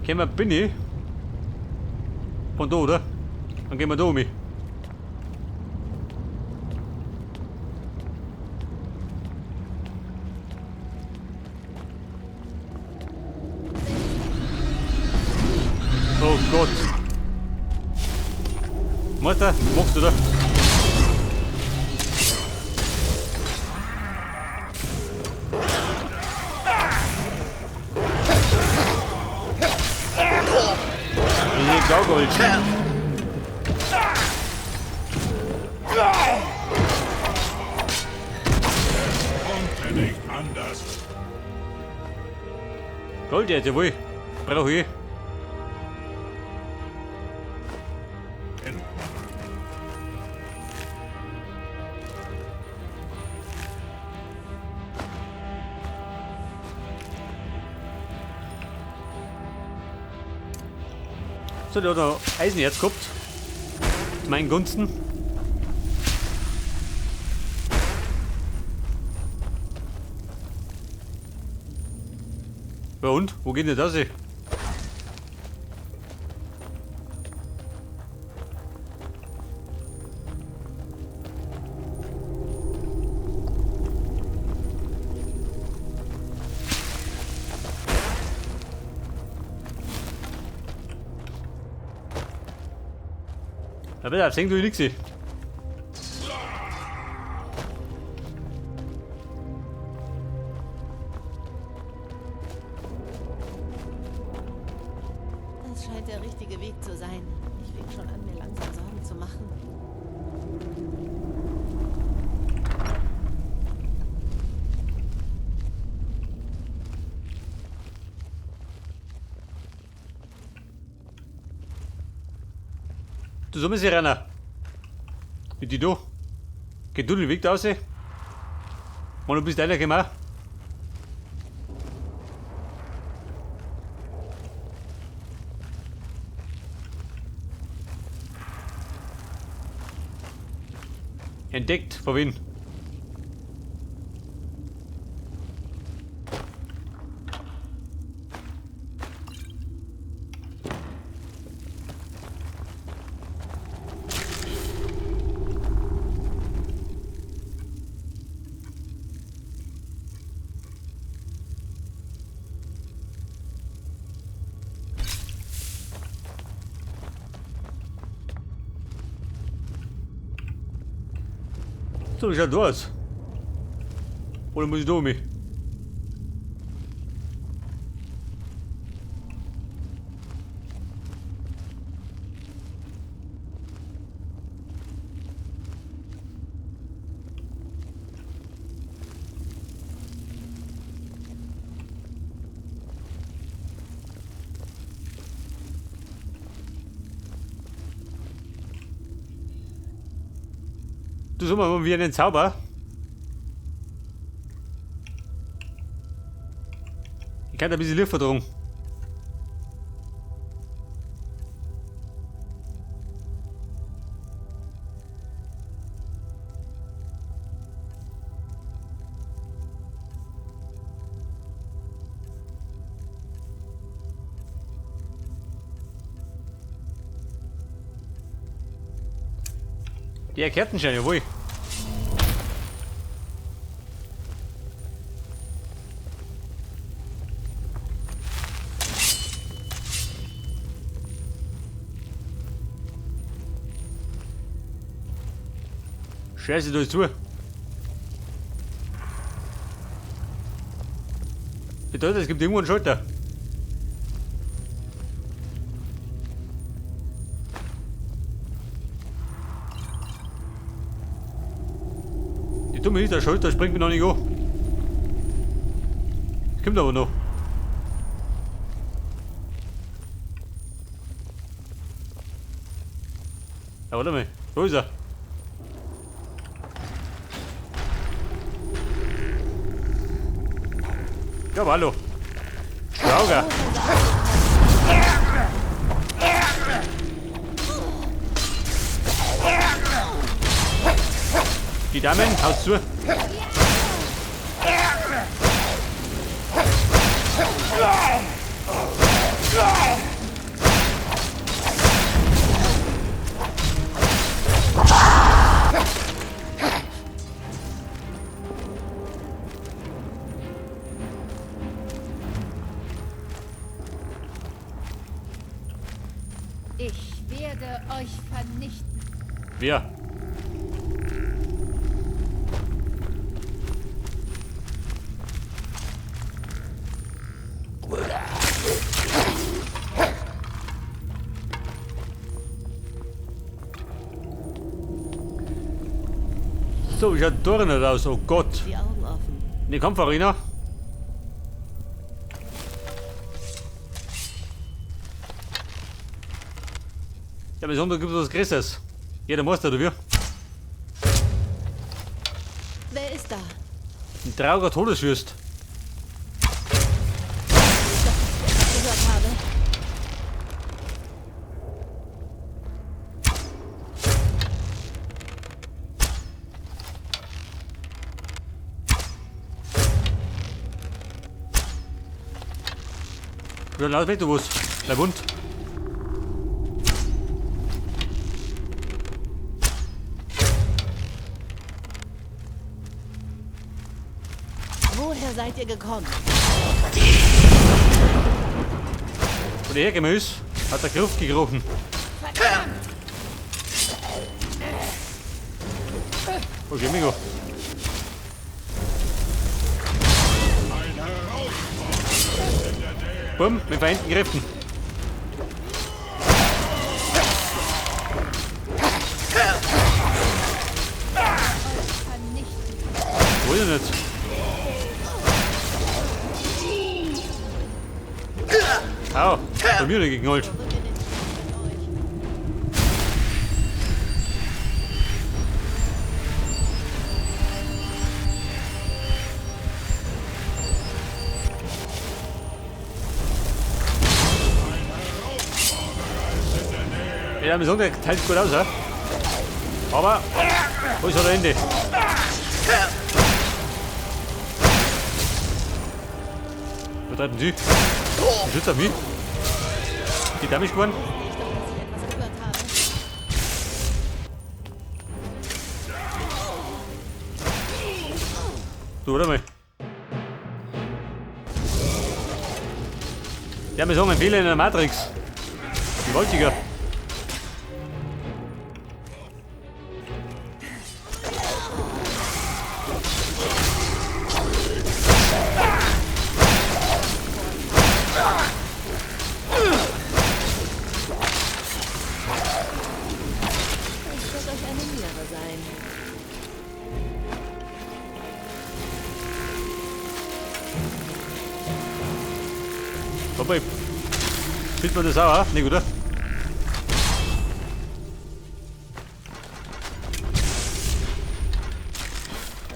Kämmer bin ich. Von da, oder? Dann gehen wir da um. Oh Gott. Mutter, machst du da? Ich Gargoyle. Konnte nicht anders. Gold, ja, jawohl. Brauch ich. So, der hat noch Eisenerz gehabt. Zu meinen Gunsten. Ja und? Wo geht denn das hin? Ja, bitte, sehen du nix. Das scheint der richtige Weg zu sein. Ich fing schon an, mir langsam Sorgen zu machen. Du soll sie rennen. Mit die du. Geh du den Weg da raus? Mann, du bist einer gekommen. Entdeckt, von wem? So, schaut aus. Oder muss ich da um mich? Du sag mal, wie einen Zauber. Ich kann da ein bisschen Lieferung. Die Kerzenschein, jawohl. Scheiße, da ist zu. Bedeutet, es gibt irgendwo einen Schalter. Die Dumme ist, der Schalter springt mir noch nicht an. Das kommt aber noch. Ja, warte mal. Wo ist er? Ja, aber hallo. Sauger. Die Damen, haust zu. Ich werde euch vernichten. Wer? So, ich hab Dorne raus, oh Gott. Die Augen offen. Ne, komm, Farina. Ja, besonders gibt es was Größeres. Jeder Meister, oder wie? Wer ist da? Ein trauriger Todesfürst. Ich dachte, dass ich etwas gehört habe. Ja, lass weg, du was. Bleib bunt. Woher seid ihr gekommen? Wo der hergekommen ist, hat der Gruft gekrochen. Verdammt! Oh, Mingo. Ein Herausforderer ist in der Nähe. Bumm, mit vereinten Kräften. Vernichten. Wo ist er nicht? Au, bei mir nicht geknallt. Zurück in den Krieg mit euch. Ein Herausforderer ist in der Nähe. Ja, wir sagen, der teilt gut aus, ja? Aber, wo ist er Ende? Wo treiben Sie? Schützt auf mich. Die Damage geworden? Ich dachte, dass ich etwas gehört habe. Du, warte mal. Ja, wir sagen, ein Fehler in der Matrix. Gewaltiger. Es wird euch eine Lehre sein. Wobei, findet man das auch, auch? Nicht, oder?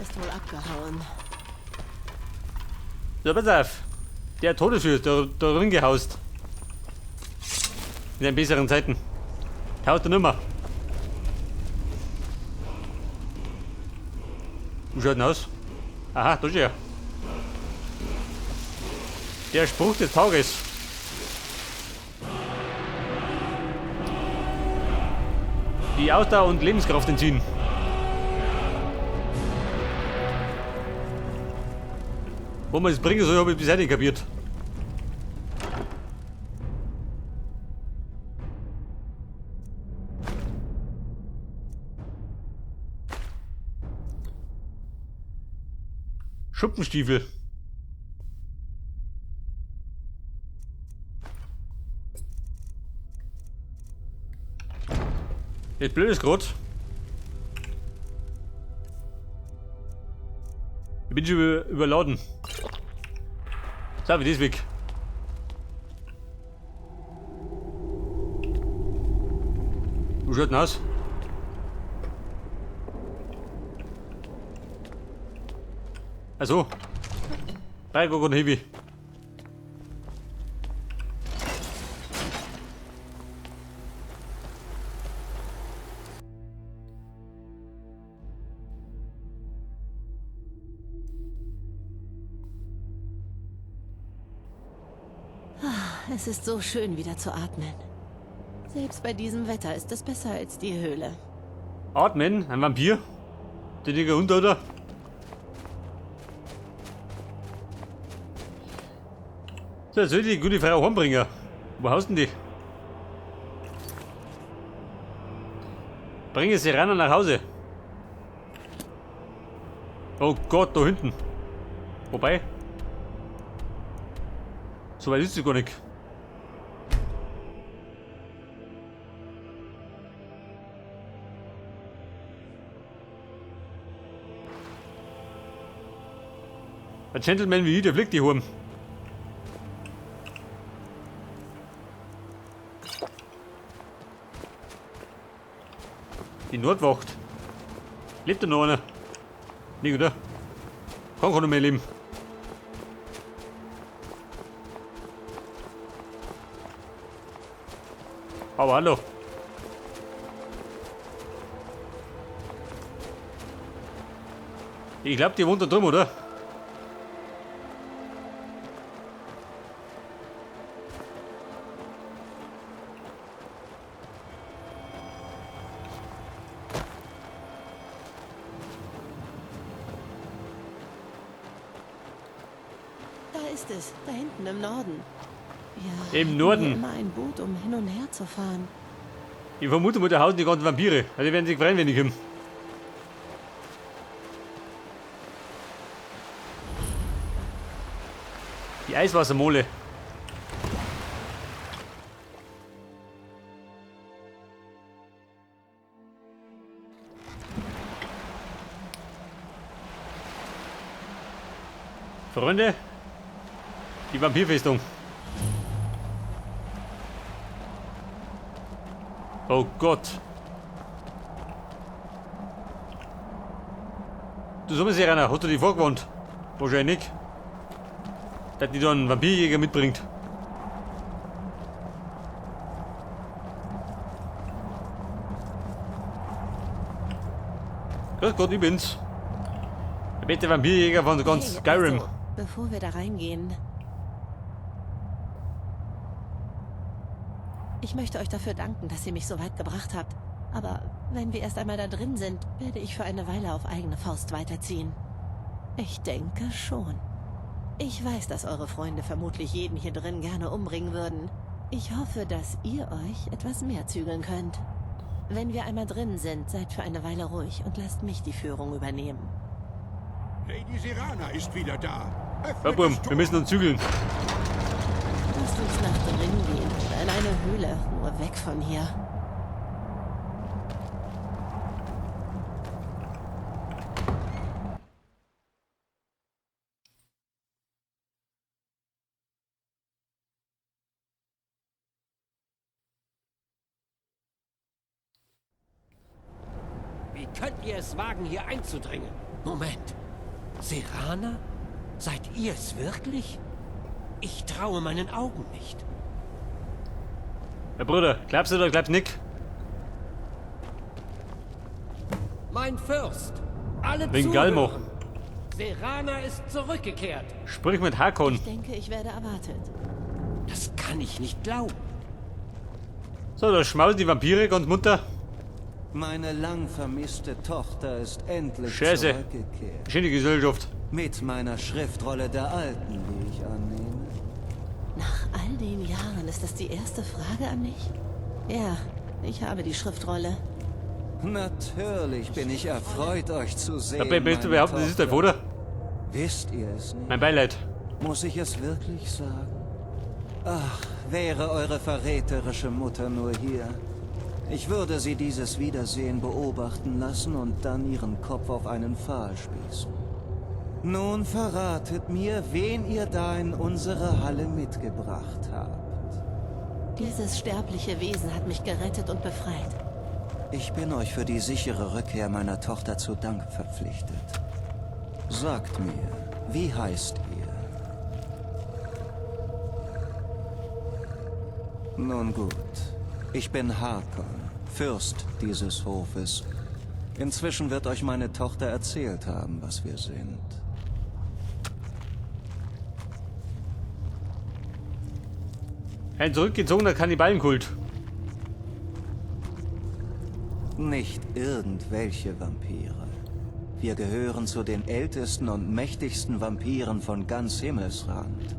Ist wohl abgehauen. So, pass auf. Der Todesfürst, der da drin gehaust. In den besseren Zeiten. Haut er nimmer. Wie schaut denn aus? Aha, da ist er. Der Spruch des Tages. Die Ausdauer und Lebenskraft entziehen. Wo man es bringen soll, habe ich bis heute nicht kapiert. Schuppenstiefel. Das Blöde ist grad. Ich bin schon überladen. So, wie das weg. Wie schaut denn aus? Also. Dreieck und Heavy. Es ist so schön, wieder zu atmen. Selbst bei diesem Wetter ist es besser als die Höhle. Atmen? Ein Vampir? Der Digga Hund, oder? So, jetzt will ich die gute Frau heimbringen. Wo haust denn die? Bringe Serana nach Hause. Oh Gott, da hinten. Wobei. So weit ist sie gar nicht. Ein Gentleman wie ich, der fliegt die heim. Die Nordwacht. Lebt da noch einer? Nicht, oder? Kann keiner mehr leben. Aber hallo. Ich glaube, die wohnt da drüben, oder? Da ist es, da hinten im Norden. Wir Im hatten Norden. hier immer ein Boot, um hin und her zu fahren. Ich vermute mal, da hausen die ganzen Vampire. Also die werden sich freuen, wenn ich komme. Die Eiswassermole. Freunde, die Vampirfestung. Oh Gott. Du Sommerserana, hast du dich vorgewarnt? Wahrscheinlich nicht. Dass die da einen Vampirjäger mitbringt. Grüß Gott, ich bin's. Der beste Vampirjäger von ganz Hey, Skyrim. Also, bevor wir da reingehen. Ich möchte euch dafür danken, dass ihr mich so weit gebracht habt. Aber wenn wir erst einmal da drin sind, werde ich für eine Weile auf eigene Faust weiterziehen. Ich denke schon. Ich weiß, dass eure Freunde vermutlich jeden hier drin gerne umbringen würden. Ich hoffe, dass ihr euch etwas mehr zügeln könnt. Wenn wir einmal drin sind, seid für eine Weile ruhig und lasst mich die Führung übernehmen. Lady Serana ist wieder da. Ja, Öffnet Burm, das Tor. wir müssen uns zügeln. Lasst uns nach drin gehen oder in eine Höhle, nur weg von hier. Wie könnt ihr es wagen, hier einzudringen? Moment. Serana? Seid ihr es wirklich? Ich traue meinen Augen nicht. Herr Bruder, glaubst du oder glaubst nicht? Mein Fürst, alle Wegen zuhören. Galmo. Serana ist zurückgekehrt. Sprich mit Hakon. Ich denke, ich werde erwartet. Das kann ich nicht glauben. So, da schmausen die Vampire ganz munter. Meine lang vermisste Tochter ist endlich Scheiße. zurückgekehrt. Schöne Gesellschaft. Mit meiner Schriftrolle der Alten, die ich annehme. Nach all den Jahren ist das die erste Frage an mich? Ja, ich habe die Schriftrolle. Natürlich bin ich erfreut, euch zu sehen. Dabei bist du meine behaupten, das ist dein Tochter. Vater. Wisst ihr es nicht? Mein Beileid. Muss ich es wirklich sagen? Ach, wäre eure verräterische Mutter nur hier. Ich würde sie dieses Wiedersehen beobachten lassen und dann ihren Kopf auf einen Pfahl spießen. Nun verratet mir, wen ihr da in unsere Halle mitgebracht habt. Dieses sterbliche Wesen hat mich gerettet und befreit. Ich bin euch für die sichere Rückkehr meiner Tochter zu Dank verpflichtet. Sagt mir, wie heißt ihr? Nun gut, ich bin Harkon, Fürst dieses Hofes. Inzwischen wird euch meine Tochter erzählt haben, was wir sind. Ein zurückgezogener Kannibalenkult. Nicht irgendwelche Vampire. Wir gehören zu den ältesten und mächtigsten Vampiren von ganz Himmelsrand.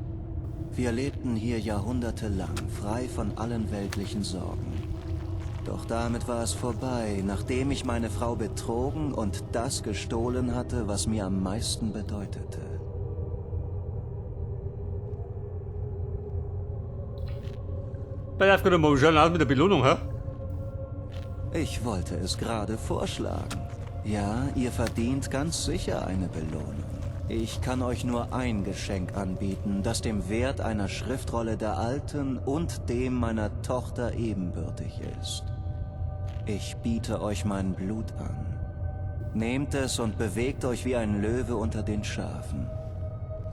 Wir lebten hier jahrhundertelang, frei von allen weltlichen Sorgen. Doch damit war es vorbei, nachdem ich meine Frau betrogen und das gestohlen hatte, was mir am meisten bedeutete. Bei der Aufgabe mal schauen aus mit der Belohnung, hä? Ich wollte es gerade vorschlagen. Ja, ihr verdient ganz sicher eine Belohnung. Ich kann euch nur ein Geschenk anbieten, das dem Wert einer Schriftrolle der Alten und dem meiner Tochter ebenbürtig ist. Ich biete euch mein Blut an. Nehmt es und bewegt euch wie ein Löwe unter den Schafen.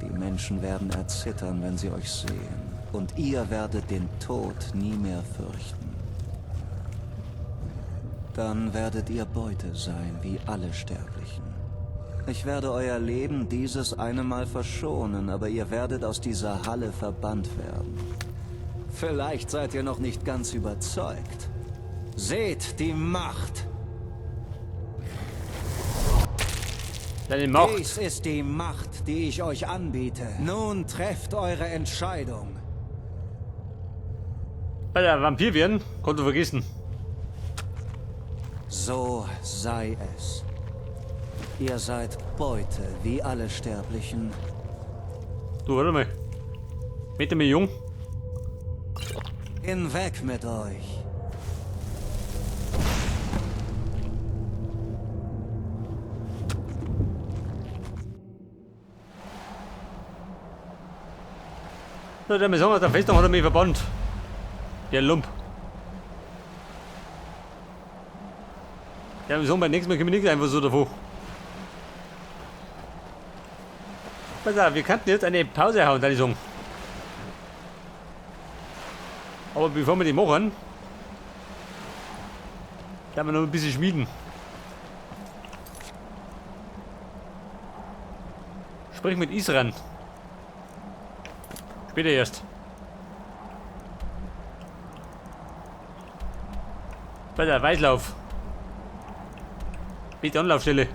Die Menschen werden erzittern, wenn sie euch sehen. Und ihr werdet den Tod nie mehr fürchten. Dann werdet ihr Beute sein, wie alle Sterblichen. Ich werde euer Leben dieses eine Mal verschonen, aber ihr werdet aus dieser Halle verbannt werden. Vielleicht seid ihr noch nicht ganz überzeugt. Seht die Macht! Deine Macht. Dies ist die Macht, die ich euch anbiete. Nun trefft eure Entscheidung. Bei der Vampir werden, kannst du vergessen. So sei es. Ihr seid Beute, wie alle Sterblichen. Du, warte mal. Mit dem Jung. Hinweg mit euch. So, der mir sagen, aus der Festung hat er mich verbannt. Der Lump. Der mir sagen, beim nächsten Mal komme ich nicht einfach so davor. Pass auf, wir könnten jetzt eine Pause hauen, würde ich sagen. Aber bevor wir die machen, werden wir noch ein bisschen schmieden. Sprich mit Isran. Später erst. Bei der Weißlauf. Bitte Anlaufstelle.